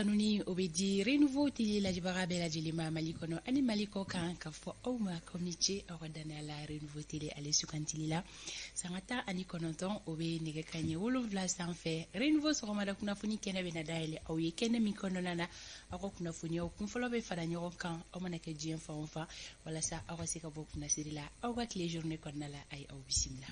Tanuni o bɛ di Renouveau Télé lajɛbaga bɛɛ lajɛlen ma Mali kɔnɔ ani Mali kɔ kan, ka fɔ aw ma k'aw ni ce aw ka danaya la Renouveau Télé ale sugantili la. Sanga 19, o bɛ nɛgɛ kanɲɛ 7 sanfɛ. Renouveau sɔgɔmada kunnafoni kɛnɛ bɛ na dayɛlɛ aw ye, kɛnɛ min kɔnɔna na aw ka kunnafoniyaw kunfɔlɔ bɛ fara ɲɔgɔn kan, aw mana kɛ diɲɛ fan o fan, walasa aw ka se ka bɔ kunnasiri la aw ka tile journée kɔnɔna la. A ye aw bisimila.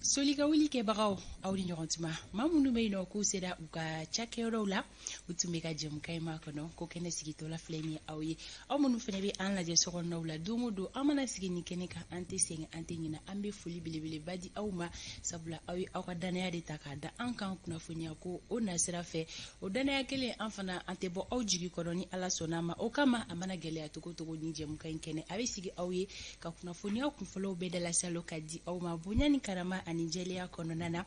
Soli ka wuli kɛbagaw, aw ni ɲɔgɔn tuma. Maa minnu bɛ yen nɔ k'u sera u ka cakɛyɔrɔw la, u tun bɛ ka jɛmukan in makɔnɔ ko kɛnɛ sigitɔla filɛ nin ye aw ye. Aw minnu fana bɛ an lajɛ sokɔnɔnaw la, don o don an mana sigi nin kɛnɛ kan, an tɛ sɛgɛn, an tɛ ɲinɛ, an bɛ foli belebeleba di aw ma, sabula aw ye aw ka danaya de ta k'a da an kan kunnafoniya ko o nasira fɛ. O danaya kelen, an fana an tɛ bɔ aw jigi kɔrɔ ni Ala sɔnna a ma. O kama, a mana gɛlɛya cogo cogo, ni jɛmukan in kɛnɛ a bɛ sigi aw ye ka kunnafoniya kunfɔlɔw bɛɛ dalasalo ka di aw ma bonya ni karama ani jɛlenya kɔnɔna na.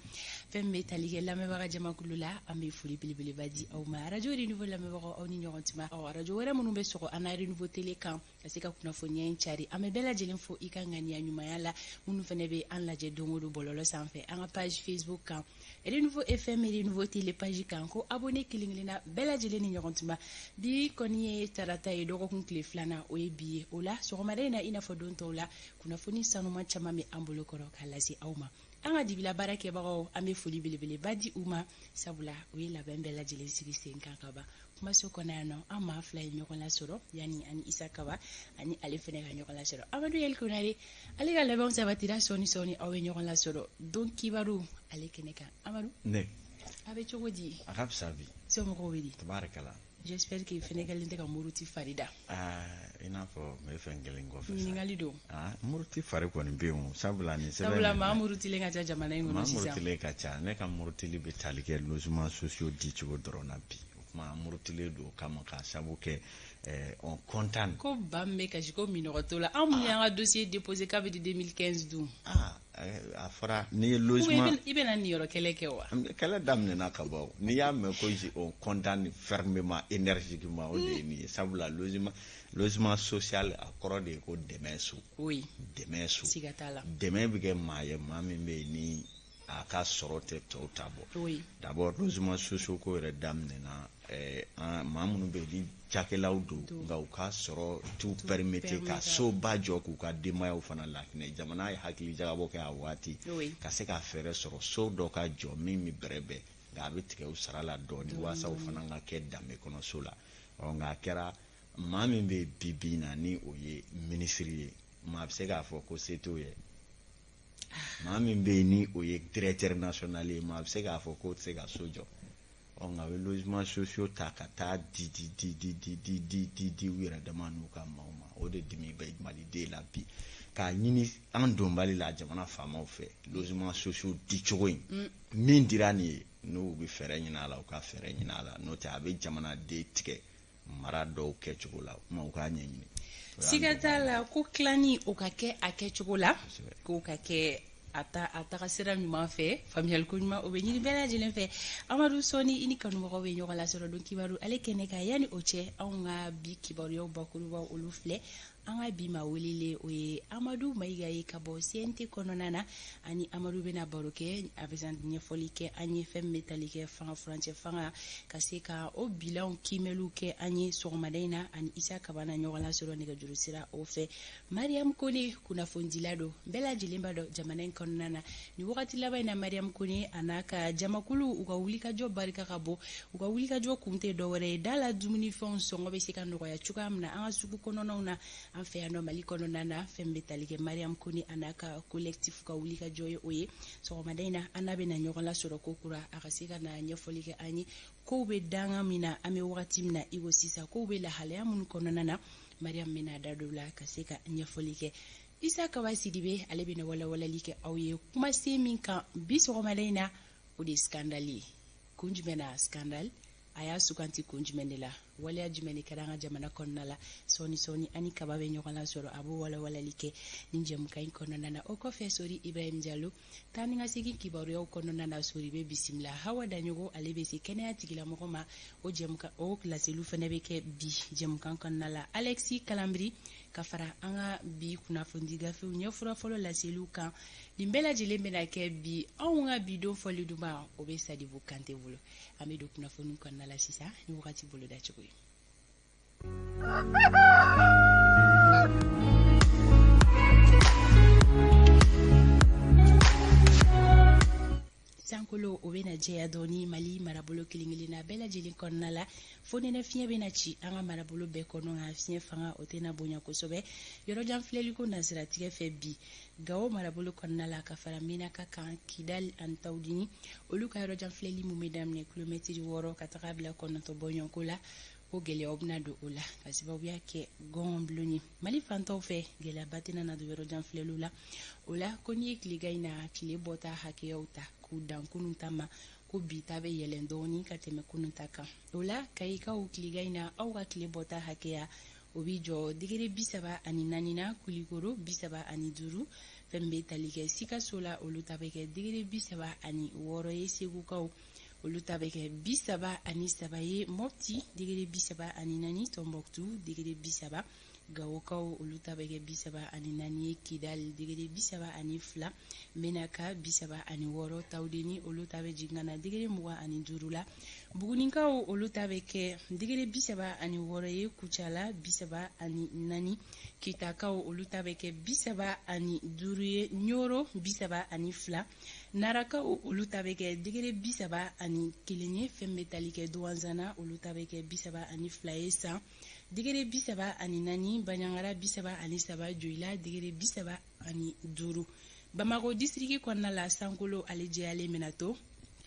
Fɛn min bɛ tali kɛ lamɛnbaga jamakulu la, an bɛ foli belebeleba di aw ma. Arajo Renouveau lamɛnbagaw, aw ni ɲɔgɔn tuma. Ɔ arajo wɛrɛ minnu bɛ sɔgɔ an na Renouveau Télé kan ka se ka kunnafoniya in cari, an bɛ bɛɛ lajɛlen fo i ka ŋaniya ɲumanya la. Minnu fana bɛ an lajɛ don o don bɔlɔlɔ sanfɛ, an ka page Facebook kan, Renouveau FM, Renouveau Télé page kan, ko abonné kelen kelenna bɛɛ lajɛlen ni ɲɔgɔn tuma. Bi kɔni ye tarata ye, dɔgɔkun tile filanan o ye bi ye. O la sɔgɔmada in na, i n'a fɔ don tɔw la, kunnafoni sanuman caman bɛ an bolo kɔrɔ k'a lase aw ma. An ka dibila baara kɛbagaw, an bɛ foli belebeleba di u ma, sabula u ye labɛn bɛɛ lajɛlen sigi sen kan ka ban. Kumaso kɔnɔ yan nɔ, an maa fila ye ɲɔgɔn lasɔrɔ yanni ani Isa Kaba ani ale fana ka ɲɔgɔn lasɔrɔ. Amadu Yɛli Konare, ale ka labɛnw sabatira. Sɔɔni sɔɔni aw ye ɲɔgɔn lasɔrɔ don kibaru ale kɛnɛ kan. Amadu. Ne. A bɛ cogo di? A ka fisa bi. Somɔgɔw bɛ di? Tabarikala. J'espère que fɛnɛ kɛlen tɛ ka muruti fari da. I n'a fɔ n bɛ fɛn kelen kɔfɛ. Ɲininkali don. Muruti fari kɔni bɛ yen o, sabula nin sɛbɛn. Sabula maa murutilen ka ca jamana in kɔnɔ sisan. Maa murutilen ka ca. Ne ka murutili bɛ tali kɛ logement sociaux di cogo dɔrɔn na bi. O tuma an murutilen don o kama k'a sabu kɛ on condamne. Ko ba min bɛ kasi ko minɔgɔ t'o la, anw minnu y'an ka dossier déposé kabini 2015 dun. A fɔra n'i ye logement. I bɛna niyɔrɔ kɛlɛ kɛ wa? Kɛlɛ daminɛna ka ban. N'i y'a mɛn ko on condamne fermement, énergiquement, o de ye nin ye, sabula logement social, a kɔrɔ de ye ko dɛmɛ so. Oui. Dɛmɛ so. Siga t'a la. Dɛmɛ bɛ kɛ maa ye, maa min bɛ yen ni a ka sɔrɔ tɛ tɔw ta bɔ. Oui. D'abord, logement sociaux ko yɛrɛ daminɛna maa minnu bɛ yen ni cakɛlaw don, nka u ka sɔrɔ t'u permettre ka soba jɔ k'u ka denbayaw fana lahinɛ. Jamana ye hakili jagabɔ kɛ a waati ka se ka fɛɛrɛ sɔrɔ so dɔ ka jɔ min bɛ bɛrɛbɛn, nka a bɛ tigɛ u sara la dɔɔni, walasa u fana ka kɛ danbe kɔnɔ so la. Ɔ nka a kɛra maa min bɛ bi bi in na ni o ye minisiri ye, maa bɛ se k'a fɔ ko se t'o ye. Maa min bɛ yen ni o ye directeur national ye, maa bɛ se k'a fɔ k'o tɛ se ka so jɔ. Ɔ nka u ye logement sociaux ta ka taa di di di di di di di di di u yɛrɛ dama n'u ka maaw ma. O de dimi bɛ maliden la bi, k'a ɲini an donbali la jamana faamaw fɛ, logement sociaux di cogo in min dira nin ye, n'u bɛ fɛɛrɛ ɲini a la, u ka fɛɛrɛ ɲini a la, n'o tɛ a bɛ jamanaden tigɛ mara dɔw kɛcogo la. O kuma, u k'a ɲɛɲini. Siga t'a la ko tilani o ka kɛ a kɛcogo la, k'o ka kɛ a ta a taga sira ɲuman fɛ. Faamuyali ko ɲuman o bɛ ɲini bɛɛ lajɛlen fɛ. Amadu, sɔɔni i ni kanubagaw bɛ ɲɔgɔn lasɔrɔ don kibaru ale kɛnɛ kan. Yanni o cɛ, anw ka bi kibaruyaw bakurubaw olu filɛ. An ka bi maa welelen, o ye Amadu Mayiga ye ka bɔ CNT kɔnɔna na. Ani Amadu bɛna baro kɛ, a bɛ ɲɛfɔli kɛ an ye fɛn min bɛ tali kɛ fanga furancɛ fanga, ka se ka o bilanw kiimɛliw kɛ an ye sɔgɔmada in na. Ani Isa Kaba na ɲɔgɔn lasɔrɔ nɛgɛjuru sira o fɛ. Mariam Kone, kunnafonidila don, bɛɛ lajɛlen b'a dɔn jamana in kɔnɔna na nin wagati laban in na, Mariam Kone a n'a ka jamakulu, u ka wulikajɔ barika ka bɔ. U ka wulikajɔ kun tɛ dɔwɛrɛ ye, da la dumunifɛnw sɔngɔ bɛ se ka nɔgɔya cogoya min na an ka sugu kɔnɔnaw na, an fɛ yan nɔ Mali kɔnɔna na. Fɛn bɛ tali kɛ Mariam Kone a n'a ka collectif ka wulikajɔ ye, o ye sɔgɔmada in na an n'a bɛna ɲɔgɔn lasɔrɔ ko kura, a ka se ka na ɲɛfɔli kɛ an ye kow bɛ danga min na an bɛ wagati min na i ko sisan, kow bɛ lahalaya minnu kɔnɔna na. Mariam bɛna da don la ka se ka ɲɛfɔli kɛ. Isa Kaba Sidibe, ale bɛna walawalali kɛ aw ye kumasen min kan bi sɔgɔmada in na, o de ye scandale ye. Kun jumɛn na scandale? A y'a suganti kun jumɛn de la? Waleya jumɛn de kɛra an ka jamana kɔnɔna la? Sɔɔni sɔɔni ani Kaba bɛ ɲɔgɔn lasɔrɔ, a b'o walawalali kɛ nin jɛmukan in kɔnɔna na. O kɔfɛ, Sori Ibrahim Jalo, taa ni ka segin kibaruyaw kɔnɔna na, Sori bɛ bisimila Hawa Daɲogo, ale bɛ se kɛnɛya tigilamɔgɔ ma. O jɛmukan o laseliw fana bɛ kɛ bi jɛmukan kɔnɔna la. Alexis Kalambry. Ka fara an ka bi kunnafoni gafew ɲɛfura fɔlɔ laseliw kan. Nin bɛɛ lajɛlen bɛna kɛ bi anw ka bi don fɔli duman, o bɛ Sadibu Kante bolo. An bɛ don kunnafoni kɔnɔna la sisan ni wagati boloda cogo ye. Sankolo o bɛna jɛya dɔɔni Mali marabolo kelen kelenna bɛɛ lajɛlen kɔnɔna la. Fonɛnɛ fiɲɛ bɛna ci an ka marabolo bɛɛ kɔnɔ, nka fiɲɛ fanga o tɛna bonya kosɛbɛ. Yɔrɔjan filɛliko nasiratigɛ fɛ bi, Gawo marabolo kɔnɔna la ka fara Menaka kan, Kidali ani Tawudini, olu ka yɔrɔjan filɛli mun bɛ daminɛ kilomɛtiri 6 ka taga bila 9 bɔɲɔgɔnko la, ko gɛlɛyaw bɛna don o la ka sababuya kɛ gɔngɔnbulon ye. Mali fantaw fɛ, gɛlɛyaba tɛna na don yɔrɔjan filɛliw la. O la ko n'i ye tilegan in na tile bɔta hakɛyaw ta k'u dan kunun ta ma, ko bi ta bɛ yɛlɛn dɔɔni ka tɛmɛ kunun ta kan. O la Kayikaw, tilegan in na aw ka tile bɔta hakɛya o bɛ jɔ degré 34 na, Kulikoro 35. Fɛn bɛ tali kɛ Sikaso la, olu ta bɛ kɛ degré 36 ye. Segukaw, olu ta bɛ kɛ 33 ye. Mɔpti degré 34, Tɔnbɔkutu degré 30. Gawokaw, olu ta bɛ kɛ 34 ye. Kidali degré 32, Menaka 36. Tawudeni, olu ta bɛ jigin ka na degré 25 la. Bugunikaw, olu ta bɛ kɛ degré 36 ye. Kucala 34. Kitakaw, olu ta bɛ kɛ 35 ye. Ɲoro 32. Narakaw, olu ta bɛ kɛ degré 31 ye. Fɛn bɛ tali kɛ Duwanzana, olu ta bɛ kɛ 32 ye. San degré 34, Baɲangara 33, Joyila degré 35. Bamakɔ disiriki kɔnɔna la, sankolo ale jɛyalen bɛna to.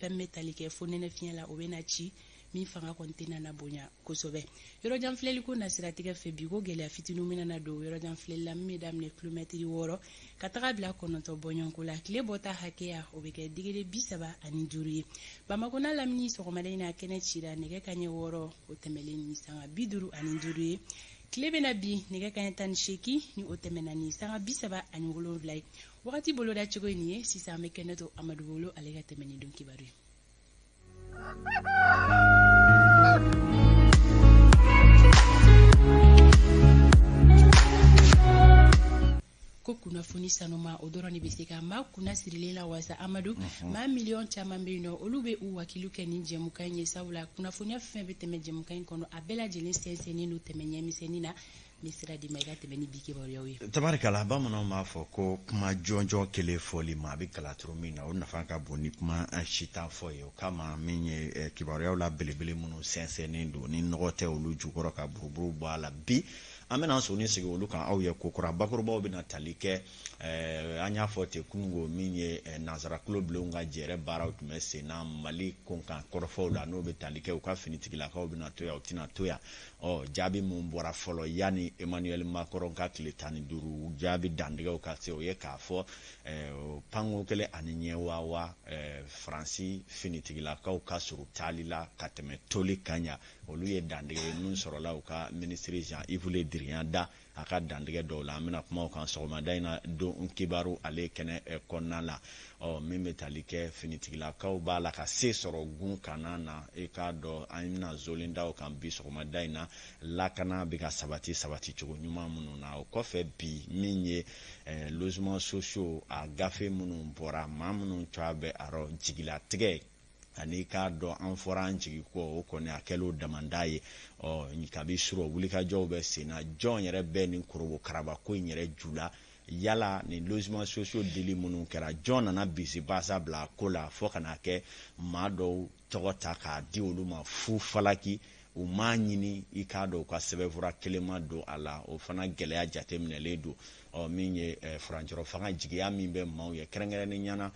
Fɛn bɛ tali kɛ fonɛnɛ fiɲɛ la, o bɛna ci min fanga kɔni tɛna na bonya kosɛbɛ. Yɔrɔjan filɛliko nasiratigɛ fɛ bi, ko gɛlɛya fitininw bɛna na don yɔrɔjan filɛli la min bɛ daminɛ kilomɛtiri 6 ka taga bila 9 bɔɲɔgɔnko la. Tile bɔta hakɛya o bɛ kɛ degré 35 ye. Bamakɔ n'a lamini, sɔgɔmada in na kɛnɛ cira nɛgɛ kanɲɛ 6 o tɛmɛlen ni sanga 55 ye. Tile bɛna bin nɛgɛ kanɲɛ 18 ni o tɛmɛna ni sanga 37 ye. Wagati boloda cogo ye nin ye. Sisan an bɛ kɛnɛ to Amadu bolo, ale ka tɛmɛ ni don kibaru ye. Ko kunnafoni sanuma o dɔrɔn de bɛ se ka maa kunna sirilen la wasa. Amadu, maa miliyɔn caman bɛ yen nɔ, olu bɛ u wakilu kɛ nin jɛmukan in ye, sabula kunnafoniya fɛn bɛ tɛmɛ jɛmukan in kɔnɔ, a bɛɛ lajɛlen sɛnsɛnnen don tɛmɛ ɲɛmisɛnnin na. N bɛ sira d'i ma i ka tɛmɛ ni bi kibaruyaw ye. Tabarikala, bamananw b'a fɔ ko kuma jɔnjɔn kelen fɔli ma a bɛ kalaturu min na, o nafa ka bon ni kuma sitan fɔ ye. O kama min ye kibaruyaw la belebele minnu sɛnsɛnnen don ni nɔgɔ tɛ olu jukɔrɔ ka buruburu bɔ a la, bi an bɛna sɔnni sigi olu kan aw ye kokura. Bakurubaw bɛna tali kɛ, an y'a fɔ ten kununko, min ye nansara kulo bilenw ka jɛrɛ baaraw tun bɛ sen na Mali konkan kɔrɔfɔw la, n'o bɛ tali kɛ u ka finitigilakaw bɛna to yan, u tɛna to yan. Ɔ jaabi mun bɔra fɔlɔ yanni Emmanuel Macron ka tile 15 jaabi dantigɛw ka se, o ye k'a fɔ panko kelen ani ɲɛwawa Faransi finitigilakaw ka surun taali la ka tɛmɛ toli kan yan. Olu ye dantigɛ ye minnu sɔrɔla u ka minisiri Jean-Yves Le Drian da a ka dantigɛ dɔw la. An bɛna kuma o kan sɔgɔmada in na don kibaru ale kɛnɛ kɔnɔna la. Ɔ min bɛ tali kɛ finitigilakaw b'a la ka se sɔrɔ gun kana na, i k'a dɔn an bɛna zolen da o kan bi sɔgɔmada in na, lakana bɛ ka sabati sabati cogo ɲuman minnu na. O kɔfɛ bi, min ye logement sociaux a gafe minnu bɔra, maa minnu tɔgɔ bɛ a rɔ, jigilatigɛ ani k'a dɔn an fɔra an jigi kɔ, o kɔni a kɛlen o damanda ye. Ɔ kabi surɔ wulikajɔw bɛ sen na, jɔn yɛrɛ bɛ nin korobo karabako in yɛrɛ ju la? Yala nin logement sociaux dili minnu kɛra, jɔn nana bisibasa bila a ko la fo ka n'a kɛ maa dɔw tɔgɔ ta k'a di olu ma fu falaki, u m'a ɲini i k'a dɔn u ka sɛbɛnfura kelen ma don a la? O fana gɛlɛya jateminɛlen don. Ɔ min ye furancɛrɔ fanga jigiya min bɛ maaw ye, kɛrɛnkɛrɛnnen ɲɛna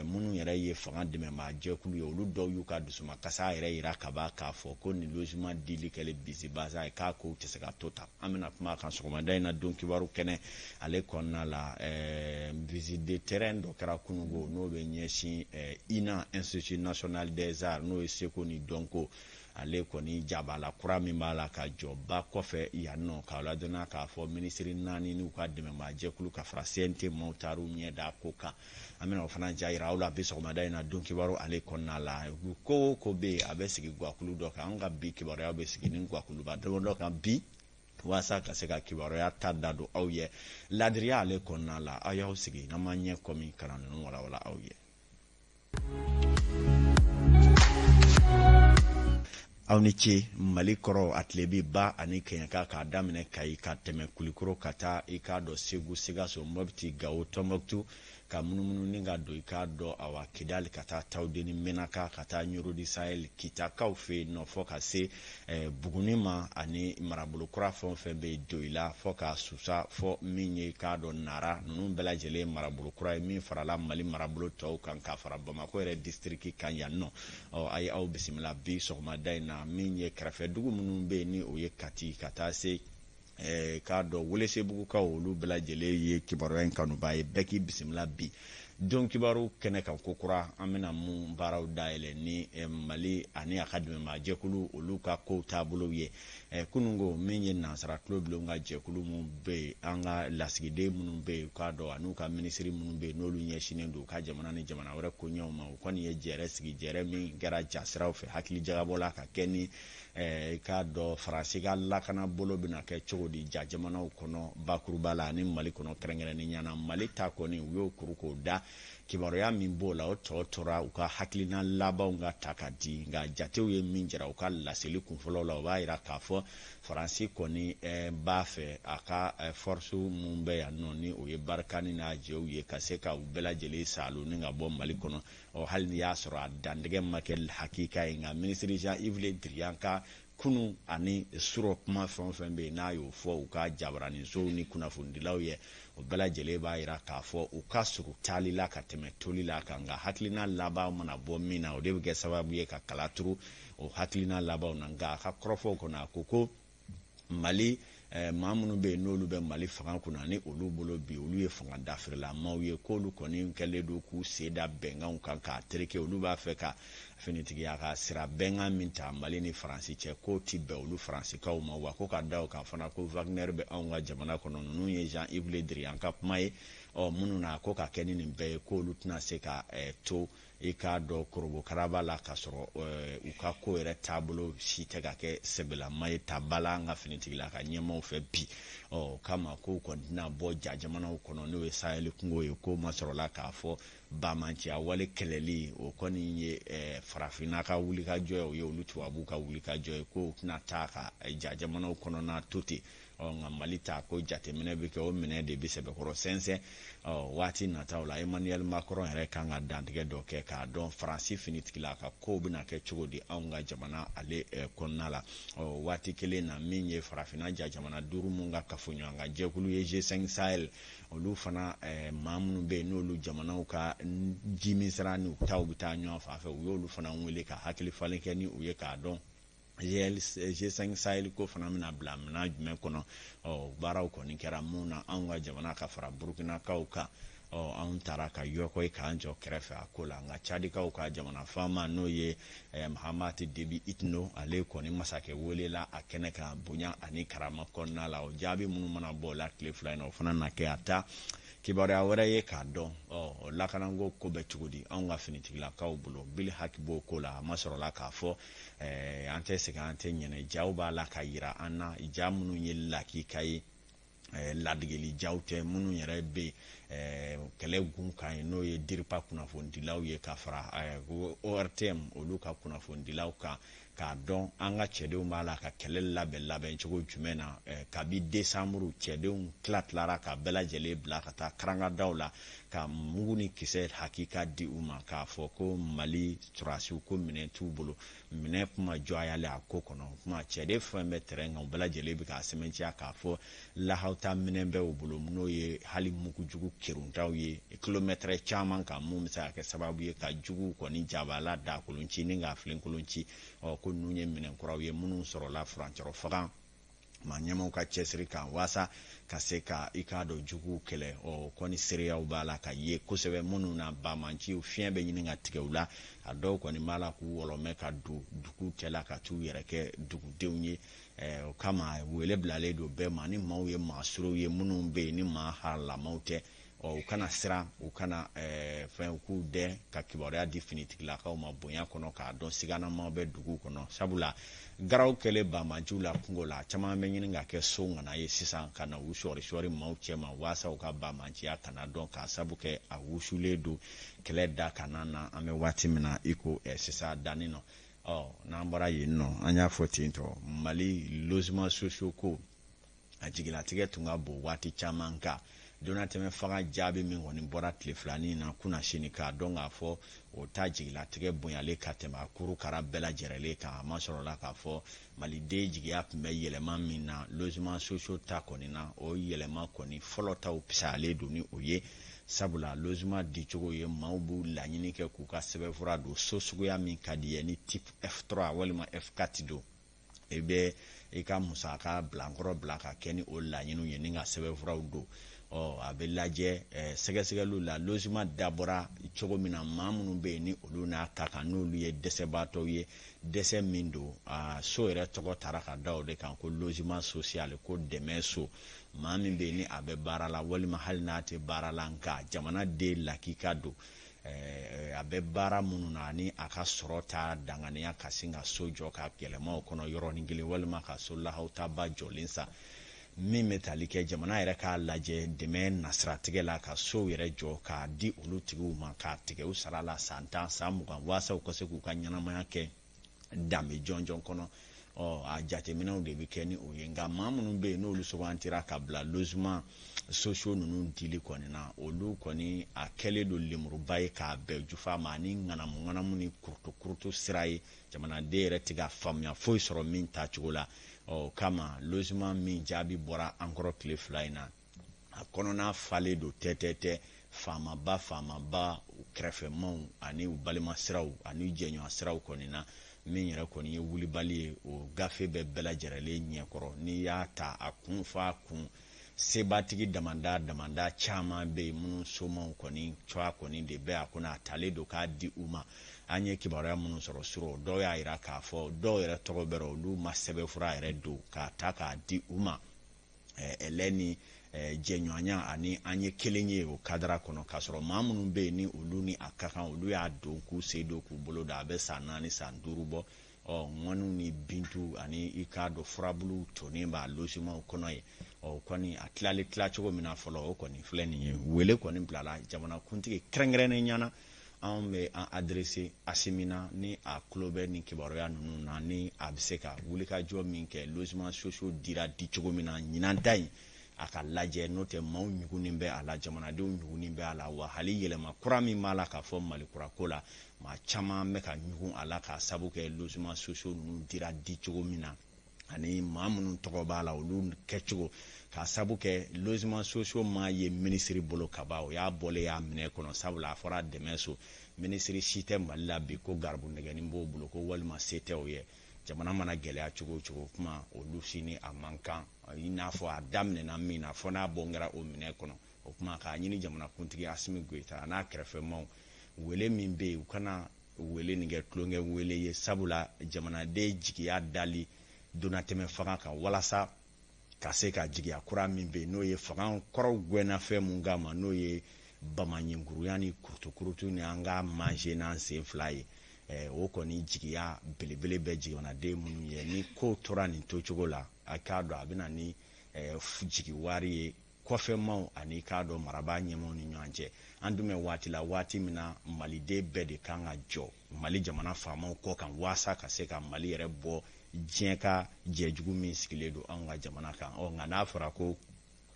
minnu yɛrɛ ye fanga dɛmɛbaa jɛkulu ye, olu dɔw y'u ka dusumakasa yɛrɛ yira ka ban k'a fɔ ko nin logement dili kɛlen bisibasa ye, k'a kow tɛ se ka to tan. An bɛna kuma a kan sɔgɔmada in na don kibaru kɛnɛ ale kɔnɔna la. Visite de terrain dɔ kɛra kununko, n'o bɛ ɲɛsin INA, Institut national des arts, n'o ye seko ni dɔnko ale kɔni jabala kura min b'a la ka jɔ ba kɔfɛ yan nɔ, k'a ladɔnniya k'a fɔ minisiri 4 n'u ka dɛmɛbaa jɛkulu ka fara CNT maaw taar'u ɲɛ da ko kan. An bɛna o fana ja yira aw la bi sɔgɔmada in na don kibaru ale kɔnɔna la. Ko o ko bɛ yen, a bɛ sigi guwakulu dɔ kan. An ka bi kibaruya bɛ sigi ni guwakuluba damadɔ kan bi. Waasa ka se ka kibaruya ta da don aw ye ladiriya ale kɔnɔna la, aw y'aw sigi n'an ma ɲɛ kɔmi ka na ninnu walawala aw ye. Aw ni ce. Mali kɔrɔ a tilebi ba ani kɛɲɛka, k'a daminɛ Kayi ka tɛmɛ Kulikoro ka taa i k'a dɔn Segu, Sikaso, Mɔpti, Gawo, Tɔnbɔkutu, ka munumunu ni ka don i k'a dɔn awa Kidali, ka taa Tawudeni, Menaka, ka taa Ɲoro du Sahel, Kitakaw fɛ yen nɔ, fɔ ka se Buguni ma ani marabolo kura fɛn o fɛn bɛ yen, Doyila fɔ ka Susa, fɔ min ye i k'a dɔn Nara, ninnu bɛɛ lajɛlen ye marabolo kura ye min farala Mali marabolo tɔw kan, ka fara Bamakɔ yɛrɛ district kan yan nɔ. Ɔ, a ye aw bisimila bi sɔgɔmada in na. Min ye kɛrɛfɛ dugu minnu bɛ yen, ni o ye Kati ka taa se k'a dɔn Welesebugukaw, olu bɛɛ lajɛlen ye kibaruya in kanuba ye. Bɛɛ k'i bisimila bi don kibaru kɛnɛ kan ko kura. An bɛna mun baaraw dayɛlɛ ni Mali ani a ka dɛmɛbaajɛkulu olu ka kow taabolow ye. Kununko min ye nansara tulo bilenw ka jɛkulu minnu bɛ yen, an ka lasigiden minnu bɛ yen k'a dɔn an'u ka minisiri minnu bɛ yen, n'olu ɲɛsinnen don u ka jamana ni jamana wɛrɛ koɲɛw ma, u kɔni ye jɛrɛ sigi, jɛrɛ min kɛra jasiraw fɛ, hakili jagabɔ la ka kɛ ni i k'a dɔn Faransi ka lakana bolo bɛna kɛ cogo di ja jamanaw kɔnɔ bakuruba la ani Mali kɔnɔ kɛrɛnkɛrɛnnenya na. Mali ta kɔni, u y'o kuru k'o da. Kibaruya min b'o la, o tɔ tora u ka hakilina labanw ka ta ka di. Nka jatew ye min jira u ka laseli kunfɔlɔw la, o b'a jira k'a fɔ Faransi kɔni b'a fɛ a ka force mun bɛ yan nɔ, ni o ye Barkhane n'a jɛw ye, ka se ka u bɛɛ lajɛlen salo ni ka bɔ Mali kɔnɔ. Ɔ, hali n'i y'a sɔrɔ a dantigɛ ma kɛ hakika ye, nka minisiri Jean-Yves Le Drian ka kunu ani surɔ kuma fɛn o fɛn bɛ yen, n'a y'o fɔ u ka jabaraninsow ni kunnafonidilaw ye, o bɛɛ lajɛlen b'a jira k'a fɔ u ka surun taali la ka tɛmɛ toli la kan. Nka hakilina laban mana bɔ min na, o de bɛ kɛ sababu ye ka kala turu o hakilina labanw na. Nka a ka kɔrɔfɔw kɔnɔ, a ko ko Mali maa minnu bɛ yen, n'olu bɛ Mali fanga kunna, ni olu bolo bi olu ye fanga dafirila ye, k'olu kɔni kɛlen don k'u sen da bɛnkanw kan k'a tereke. Olu b'a fɛ ka finitigiya ka sira bɛnkan min ta Mali ni Faransi cɛ, k'o ti bɛn olu Faransikaw ma wa. Ko ka da o kan fana, ko Wagner bɛ anw ka jamana kɔnɔ. Ninnu ye Jean-Yves Le Drian ka kuma ye. Ɔ, minnu na ko ka kɛ ni nin bɛɛ ye, k'olu tɛna se ka to i k'a dɔn korobokaraba la k'a sɔrɔ u ka ko yɛrɛ taabolo si tɛ ka kɛ sɛbɛlama ye ta ba la an ka finitigila ka ɲɛmaaw fɛ bi. Ɔ, o kama ko kɔni tɛna bɔ ja jamanaw kɔnɔ, n'o ye Sahel kungo ye. Ko ma sɔrɔla k'a fɔ bamanciya wale kɛlɛli, o kɔni ye farafinna ka wulikajɔ ye, o ye olu tubabuw ka wulikajɔ ye, ko tɛna taa ka ja jamanaw kɔnɔna to ten. Ɔ, nka Mali ta ko jateminɛ bɛ kɛ, o minɛ de bɛ sɛbɛkɔrɔ sɛnsɛn. Ɔ, waati nataw la, Emmanuel Macron yɛrɛ kan ka dantigɛ dɔ kɛ k'a dɔn Faransi finitigila ka kow bɛna kɛ cogo di anw ka jamana ale kɔnɔna la. Ɔ, waati kelen na, min ye farafinna ja jamana duuru mun ka kafoɲɔgɔnka jɛkulu ye, G5 Sahel, olu fana maa minnu bɛ yen, n'olu jamanaw ka ji sira ni u taw bɛ taa ɲɔgɔn fan fɛ, u y'olu fana wele ka hakili falen kɛ ni u ye k'a dɔn G5 Sahel ko fana bɛna bila minɛn jumɛn kɔnɔ. Ɔ, baaraw kɔni kɛra mun na, anw ka jamana ka fara Burukinakaw kan. Ɔ, anw taara ka yɔkɔ k'an jɔ kɛrɛfɛ a ko la. Nka Cadikaw ka jamana faama, n'o ye Mahamat Déby Itno, ale kɔni masakɛ welela a kɛnɛ kan bonya ani karama kɔnɔna la. O jaabi minnu mana bɔ o la tile 2 in na, o fana na kɛ a ta kibaruya wɛrɛ ye k'a dɔn. Ɔ, lakanako ko bɛ cogo di anw ka finitigilakaw bolo? Bili haki b'o ko la. A ma sɔrɔla k'a fɔ an tɛ segin, an tɛ ɲɛnɛ. Jaw b'a la ka yira an na, ja minnu ye lakika ye, ladegeli jaw tɛ, minnu yɛrɛ bɛ kɛlɛ gun kan ye, n'o ye DIRPA kunnafonidilaw ye ka fara ORTM olu ka kunnafonidilaw kan, k'a dɔn an ka cɛdenw b'a la ka kɛlɛ labɛn labɛn cogo jumɛn na. Kabi desanburu, cɛdenw tila tilara ka bɛɛ lajɛlen bila ka taa karangadaw la ka mugu ni kisɛ hakika di u ma, k'a fɔ ko Mali sɔrɔdasiw ko minɛn t'u bolo. Minɛn kuma jɔ a y'ale a ko kɔnɔ kuma cɛden fɛn bɛ terrain kan, u bɛɛ lajɛlen bɛ k'a sɛmɛntiya k'a fɔ lahawuta minɛn bɛ u bolo, n'o ye hali mugujugu keruntaw ye kilomɛtɛrɛ caman kan, mun bɛ se ka kɛ sababu ye ka juguw kɔni jabala dakolon ci ni k'a filenkolon ci. Ɔ, ko ninnu ye minɛn kuraw ye minnu sɔrɔla furancɛrɔ faga maa ɲɛmaw ka cɛsiri kan waasa ka se ka i k'a dɔn juguw kɛlɛ. Ɔ, kɔni seereyaw b'a la ka ye kosɛbɛ minnu na bamanciw fiɲɛ bɛ ɲini ka tigɛ u la. A dɔw kɔni b'a la k'u wɔlɔmɛ ka don dugu cɛla ka t'u yɛrɛ kɛ dugudenw ye. O kama wele bilalen don bɛɛ ma, ni maaw ye maa suruw ye minnu bɛ yen ni maa halamaw tɛ. Ɔ, u kana siran, u kana fɛn, u k'u dɛn ka kibaruya di finitigilakaw ma bonya kɔnɔ, k'a dɔn siganamaw bɛ dugu kɔnɔ, sabula garaw kɛlen banbanciw la kungo la, caman bɛ ɲini ka kɛ so ŋana ye sisan, ka na u sɔɔri sɔɔri maaw cɛma waasa u ka banbanciya kana dɔn, k'a sabu kɛ a wusulen don kɛlɛ da kana na an bɛ waati min na i ko sisan danni nɔ. Ɔ, n'an bɔra yen nɔ, an y'a fɔ ten tɔ, Mali logement sociaux ko a jigilatigɛ tun ka bon waati caman kan. Donnatɛmɛ fanga jaabi min kɔni bɔra tile filanin na kunnasini, k'a dɔn k'a fɔ o ta jigilatigɛ bonyalen ka tɛmɛ a kurukara bɛɛ lajɛrɛlen kan. A ma sɔrɔla k'a fɔ maliden jigiya tun bɛ yɛlɛma min na logement sociaux ta kɔni na, o yɛlɛma kɔni fɔlɔ taw fisayalen don ni o ye, sabula logement dicogo ye maaw b'u laɲini kɛ k'u ka sɛbɛnfura don so suguya min ka di ye, ni type F3 walima F4 don, i bɛ i ka musaka bilankɔrɔ bila ka kɛ ni o laɲiniw ye ni ka sɛbɛnfuraw don. Ɔ, a bɛ lajɛ sɛgɛsɛgɛliw la, logement dabɔra cogo min na, maa minnu bɛ yen ni olu n'a ka kan, n'olu ye dɛsɛbaatɔw ye, dɛsɛ min don, a so yɛrɛ tɔgɔ taara ka da o de kan ko logement social, ko dɛmɛ so. Maa min bɛ yen ni a bɛ baara la walima hali n'a tɛ baara la, nka jamana den lakika don, a bɛ baara minnu na ni a ka sɔrɔ ta danganiya ka sin ka so jɔ ka yɛlɛma o kɔnɔ yɔrɔnin kelen, walima ka so lahawutaba jɔlen san, min bɛ tali kɛ jamana yɛrɛ k'a lajɛ dɛmɛ nasiratigɛ la, ka sow yɛrɛ jɔ k'a di olu tigiw ma, k'a tigɛ u sara la san 10, san 20, waasa u ka se k'u ka ɲɛnamaya kɛ danbe jɔnjɔn kɔnɔ. Ɔ, a jateminɛw de bɛ kɛ ni o ye. Nka maa minnu bɛ yen n'olu sugantira ka bila logement sociaux ninnu dili kɔni na, olu kɔni a kɛlen don lemuruba ye k'a bɛn jufa ma ani ŋanamu ŋanamu ni kurutu kurutu sira ye, jamanaden yɛrɛ tɛ ka faamuya foyi sɔrɔ min tacogo la. Ɔ, o kama logement min jaabi bɔra an kɔrɔ tile 2 in na, a kɔnɔna falen don tɛtɛtɛ, faamaba faamaba kɛrɛfɛmaw ani u balima siraw ani jɛɲɔgɔn siraw kɔni na. Min yɛrɛ kɔni ye wulibali ye, o gafe bɛ bɛɛ lajɛrɛlen ɲɛkɔrɔ. N'i y'a ta a kun f'a kun, sebatigi damanda damanda caman bɛ yen minnu somaw kɔni cogoya kɔni de bɛ a kɔnɔ, a talen don k'a di u ma. An ye kibaruya minnu sɔrɔ surɔ, dɔw y'a yira k'a fɔ dɔw yɛrɛ tɔgɔ bɛrɛ, olu ma sɛbɛnfura yɛrɛ don k'a ta k'a di u ma ɛlɛ ni jɛɲɔgɔnya ani an ye kelen ye o kadara kɔnɔ, k'a sɔrɔ maa minnu bɛ yen ni olu ni a ka kan, olu y'a don k'u sen don k'u bolo don, a bɛ san 4, san 5 bɔ. Ɔ, ŋɔniw ni bintu ani i k'a dɔn furabulu tonnen b'a logimentw kɔnɔ yen. Ɔ, kɔni a tilali tila cogo min na fɔlɔ, o kɔni filɛ nin ye. Wele kɔni bilala jamanakuntigi kɛrɛnkɛrɛnnen ɲɛna, anw bɛ an adressé Asimi na, ni a tulo bɛ nin kibaruya ninnu na, ni a bɛ se ka wulikajɔ min kɛ logement sociaux dira di cogo min na ɲinan ta in, a ka lajɛ, n'o tɛ maaw ɲugunnen bɛ a la, jamanadenw ɲugunnen bɛ a la. Wa hali yɛlɛma kura min b'a la k'a fɔ Mali kura ko la, maa caman bɛ ka ɲugun a la, k'a sabu kɛ logement sociaux ninnu dira di cogo min na ani maa minnu tɔgɔ b'a la, olu kɛcogo, k'a sabu kɛ logement sociaux ma ye minisiri bolo kaban, o y'a bɔlen y'a minɛ kɔnɔ, sabula a fɔra dɛmɛ so. Minisiri si tɛ Mali la bi ko garibu nɛgɛni b'o bolo ko walima se tɛ o ye. Jamana mana gɛlɛya cogo o cogo, kuma olu si ni a man kan, i n'a fɔ a daminɛna min na fɔ n'a bɔ kɛra o minɛ kɔnɔ. O kuma k'a ɲini jamanakuntigi Asimi Goyita a n'a kɛrɛfɛmaw, wele min bɛ yen, u kana wele nin kɛ tulonkɛ wele ye, sabula jamanaden jigiya dali donnatɛmɛ fanga kan walasa ka se ka jigiya kura min bɛ yen, n'o ye fanga kɔrɔw gɛnna fɛn mun kama, n'o ye bamaɲinkuruya ni kurutukurutu ni an ka manger n'an sen fila ye, o kɔni jigiya belebele bɛ jamanaden minnu ye. Ni ko tora nin to cogo la, a k'a dɔn a bɛ na ni jigiwari ye kɔfɛmaw ani k'a dɔn marabaa ɲɛmaaw ni ɲɔgɔn cɛ. An dun bɛ waati la, waati min na maliden bɛɛ de kan ka jɔ Mali jamana faamaw kɔ kan waasa ka se ka Mali yɛrɛ bɔ diɲɛ ka jɛjugu min sigilen don anw ka jamana kan. Ɔ, nka n'a fɔra ko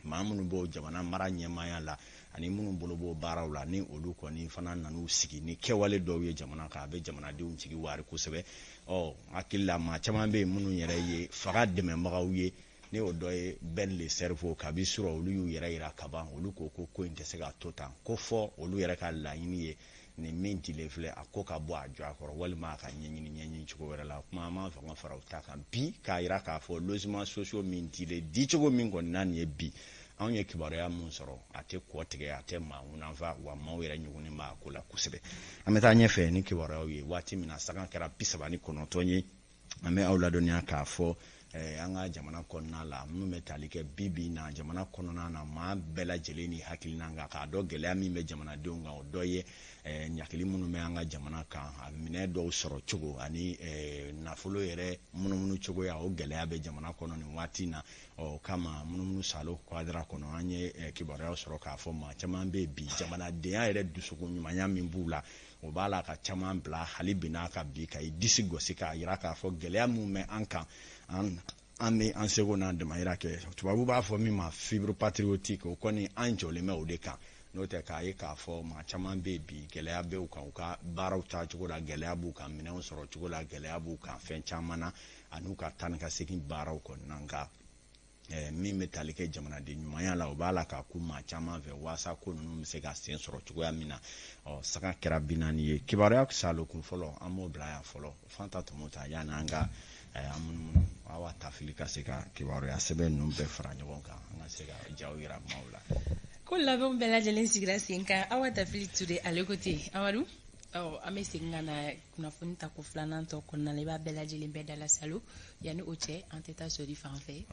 maa minnu b'o jamana mara ɲɛmaaya la ani minnu bolo b'o baaraw la, ni olu kɔni fana nan'u sigi ni kɛwale dɔw ye jamana kan, a bɛ jamanadenw jigi wari kosɛbɛ. Ɔ, hakili la maa caman bɛ yen minnu yɛrɛ ye faga dɛmɛbagaw ye, ne y'o dɔ ye Ben le Cerveau, kabi surɔ olu y'u yɛrɛ yira kaban, olu ko ko ko in tɛ se ka to tan, ko fɔ olu yɛrɛ ka laɲini ye nin min dilen filɛ, a ko ka bɔ a jɔ a kɔrɔ walima a ka ɲɛɲini ɲɛɲini cogo wɛrɛ la. Kuma an b'an fanga fara u ta kan bi, k'a yira k'a fɔ logement sociaux min dilen dicogo min kɔni na nin ye bi, anw ye kibaruya mun sɔrɔ, a tɛ kɔ tigɛ, a tɛ maa ŋunanfa, wa maaw yɛrɛ ɲugunnen b'a ko la kosɛbɛ. An bɛ taa ɲɛfɛ ni kibaruyaw ye. Waati min na saga kɛra 39 ye, an bɛ aw ladɔnniya k'a fɔ An ka jamana kɔnɔna la, minnu bɛ tali kɛ bi bi na jamana kɔnɔna na, maa bɛɛ lajɛlen ni hakilina kan k'a dɔn gɛlɛya min bɛ jamanadenw kan, o dɔ ye ɲakili minnu bɛ an ka jamana kan, a minɛ dɔw sɔrɔ cogo ani nafolo yɛrɛ munumunu cogoya, o gɛlɛya bɛ jamana kɔnɔ nin waati in na. Ɔ kama munumunu salo kadira kɔnɔ, an ye kibaruyaw sɔrɔ k'a fɔ maa caman bɛ bi, jamanadenya yɛrɛ dusukun ɲumanya min b'u la, o b'a la ka caman bila hali bi n'a ka bi ka i disi gosi k'a yira k'a fɔ gɛlɛya min bɛ an kan, an bɛ an seko n'an damayira kɛ. Tubabu b'a fɔ min ma fibre patriotique, o kɔni an jɔlen bɛ o de kan. N'o tɛ, k'a ye k'a fɔ maa caman bɛ bi, gɛlɛya bɛ u kan, u ka baaraw taacogo la gɛlɛya b'u kan, minɛnw sɔrɔ cogo la gɛlɛya b'u kan, fɛn caman na an'u ka taa ni ka segin baaraw kɔnɔna. Nka min bɛ tali kɛ jamanaden ɲumanya la, o b'a la k'a ku maa caman fɛ waasa ko ninnu bɛ se ka sen sɔrɔ cogoya min na. Ɔ saga kɛra 40 ye. Kibaruya salo kun fɔlɔ, an b'o bila yan fɔlɔ. Fanta tɔmɔ ta yanni an ka an munumunu, Awa Tafili ka se ka kibaruya sɛbɛn ninnu bɛɛ fara ɲɔgɔn kan, an ka se ka jaw yira maaw la. Ko labɛnw bɛɛ lajɛlen sigira sen kan. Awa Tafili Ture, ale ko ten. Amadu, ɔ an bɛ segin ka na kunnafoni ta ko filanan tɔ kɔnɔna la, i b'a bɛɛ lajɛlen bɛɛ dala salo. Yanni o cɛ, an tɛ taa sori fan fɛ,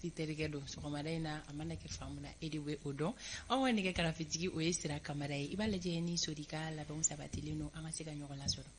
i terikɛ don. Sɔgɔmada in na, a mana kɛ fan min na, e de bɛ o dɔn. Anw ka nɛgɛ karafetigi, o ye Sira Kamara ye. I b'a lajɛ ni sori ka labɛnw sabatilen don, an ka se ka ɲɔgɔn lasɔrɔ.